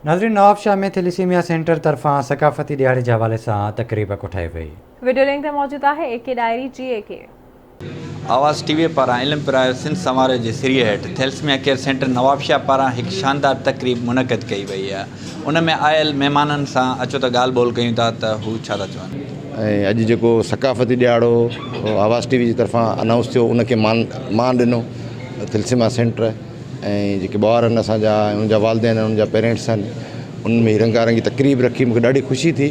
ناظرين Nawabshah ۾ thalassaemia centre طرفان ثقافتي ڏهاڙي جي حوالي سان تقريب ڪوٺائي وئي. وڊيو لنڪ تي موجود آهي اي ڪي ڏائري جي اي ڪي. آواز ٽي وي پاران علم پرايو سنڌ سنواريو جي سري هيٺ ٿيلسميا ڪيئر سينٽر نوابشاهه پاران هڪ شاندار تقريب منعقد ڪئي وئي آهي ان ۾ آيل مهمانن سان اچو ته ڳالهه ٻولهه ڪيون ٿا ته هو ڇا ٿا چون. ۽ اڄ جيڪو ثقافتي ڏهاڙو آواز ٽي وي جي طرفان انائونس ٿيو ان کي مان مان ڏنو ٿيلسيما سينٽر ۽ جيڪي ٻار آهن اسان جا ۽ انهن جا والدين آهن انهن جا پيرينٽس آهن انهن ۾ رنگا رنگي تقريب رکي مونکي ڏاڍي خوشي ٿي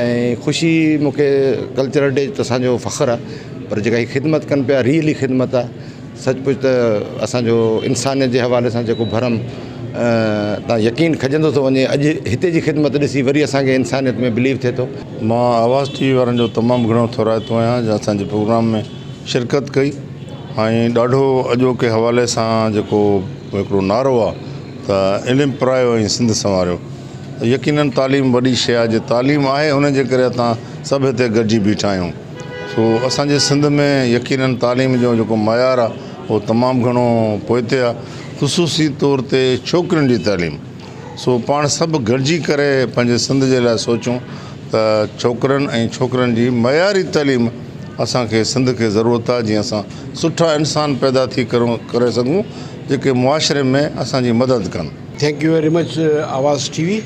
۽ خوشي مونکي ڪلچرل ڊي ته اسانجو فخر آهي پر جيڪا هي خدمت ڪن پيا ريئلي خدمت آهي سچ پچ ته اسانجو انسانيت جي حوالي سان جيڪو ڀرم تان يقين کڄندو ٿو وڃي اڄ هتي جي خدمت ڏسي وري اسانکي انسانيت ۾ بليو ٿئي ٿو. مان آواز ٽي وي وارن جو تمام گهڻو ٿورائتو آهيان جو اسان جي پروگرام ۾ شرڪت ڪئي. ۽ ڏاڍو اڄوڪي حوالي سان جيڪو هڪڙو نعرو آ ته علم پرايو ۽ سنڌ سنواريو ته يقينن تعليم وڏي شيء آ جي تعليم آهي ان جي ڪري اسان سڀ هتي گڏجي بيٺا آهيون سو اسان جي سنڌ ۾ يقينن تعليم جو جيڪو معيار آ اهو تمام گهڻو پوئتي آ خصوصي طور تي ڇوڪرين جي تعليم سو پاڻ سڀ گڏجي ڪري پنهنجي سنڌ جي لاء سوچون ته ڇوڪرن ۽ ڇوڪرين جي معياري تعليم اسان کي سنڌ کي ضرورت آهي جيئن اسان سٺا انسان پيدا ٿي ڪري سگهون جيڪي معاشري ۾ اسان جي مدد ڪن. Thank you very much Awaz T V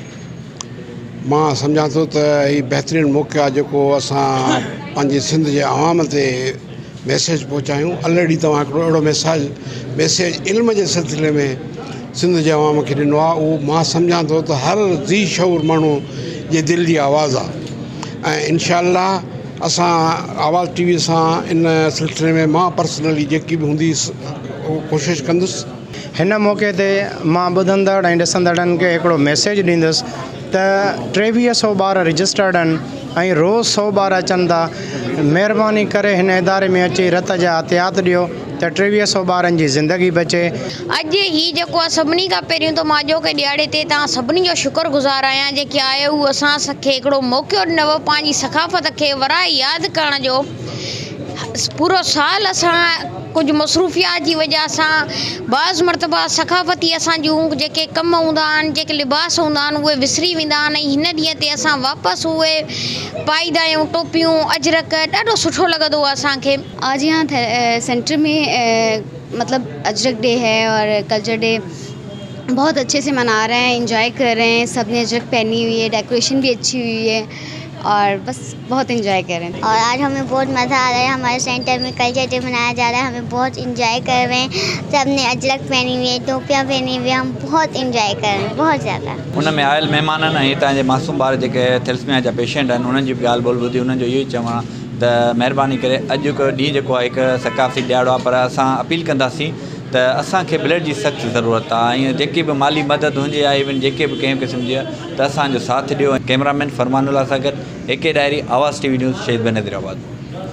مان سمجهان ٿو ته هي بهترين موقعو آهي جيڪو اسان پنهنجي سنڌ جي عوام تي ميسيج پهچايون الريڊي توهان هڪڙو اهڙو ميساج ميسيج علم جي سلسلي ۾ سنڌ جي عوام کي ڏنو آهي اهو مان سمجهان ٿو ته هر ذي شعور ماڻهو جي دل جي آواز آهي ۽ انشاء الله اسان آواز ٽي وي سان ان سلسلي ۾ مان پرسنلي جيڪي به هوندي ڪوشش ڪندس. هن موقعي تي مان ٻڌندڙ ۽ ڏسندڙن کي هڪڙو ميسيج ڏيندس ته 23 سئو ٻار رجسٽرڊ آهن ۽ روز سئو ٻار اچن ٿا مهرباني ڪري هن اداري ۾ اچي رت جا عطيات ڏيو ته 23 سئو ٻارن جي زندگي بچي. اڄ هي جيڪو آهي سڀني کان پهريون ته مان اڄوڪي ڏهاڙي تي توهان سڀني جو شڪر گذار آهيان جيڪي آيو هو اسان کي هڪڙو موقعو ڏنو پنهنجي ثقافت کي ورائي ياد ڪرڻ جو پورو سال اسان ڪجهه مصروفيات جي وجه سان بعض مرتبه ثقافتي اسان جون جيڪي ڪم هوندا آهن جيڪي لباس هوندا آهن اهي وسري ويندا آهن ۽ هن ڏينهن تي اسان واپس اهي پائيندا آهيون ٽوپيون اجرڪ ڏاڍو سٺو لڳندو آهي اسان کي. آج يهان سينٽر ۾ مطلب اجرڪ ڊي هي اور ڪلچر ڊي بهت اڇي سي منا رهي هين انجواءِ ڪر رهي هين سب ني اجرڪ پهني هئي هي ڊيڪوريشن ڀي اڇي هئي هي اور بس بهت انجواءِ ڪر رهي هين. اور آج همين بهت مزا آ رها هي هماري سينٽر ۾ ڪلچر ڊي منايا جا رها هي همين بهت انجواءِ ڪر رهي هين سب ني اجرڪ پهني هئي هي ٽوپيان پهني هئي هي هم بهت انجواءِ ڪر رهي هين بهت زياده. ان ۾ آيل مهمانن ۽ هتان جي معصوم ٻار جيڪي ٿيلسميا جا پيشنٽ آهن انهن جي به ڳالهه ٻولهه ٻڌي انهن جو اهو ئي چوڻ آهي ته مهرباني ڪري اڄوڪو ڏينهن جيڪو آهي هڪ ثقافتي ڏهاڙو آهي پر اسان اپيل ڪنداسين ته اسان کي بلڊ جي سخت ضرورت آهي ۽ جيڪي به مالي مدد هجي يا ايون جيڪي به ڪنهن قسم جي ته اسان جو ساٿ ڏيو ڪئميرا مين فرمان الله سان گڏ A K Dahri Awaz T V news Shaheed Benazirabad.